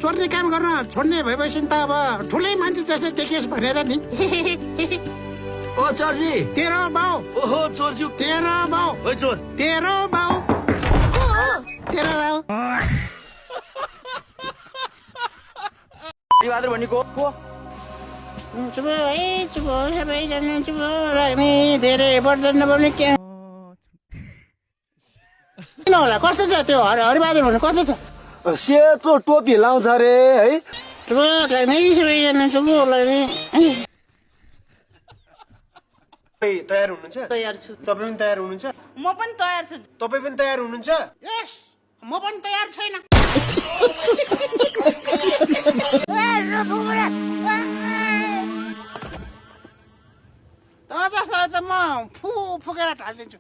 चोर्ने काम गर्न छोड्ने भएपछि त अब ठुलै मान्छे जस्तै देखियोस् भनेर नि ओ चोरजी तेरो बाउ ओहो चोरज्यू तेरो बाउ ओइ चोर तेरो बाउ तेरो बाउ बहादुर भनेको को चुप है चुप सबैजना चुप लाग्ने धेरै बर्दन नपाउने के किन होला कस्तो छ त्यो हरिबहादुर भन्नु कस्तो छ सेतो टोपी लाउँछ रे है चुप लाग्ने सबैजना चुप लाग्ने तयार हुनुहुन्छ तयार छु तपाईँ पनि तयार हुनुहुन्छ म पनि तयार छु तपाईँ पनि तयार हुनुहुन्छ यस म पनि तयार छैन त जस्तोलाई त म फुकेर ढालिदिन्छु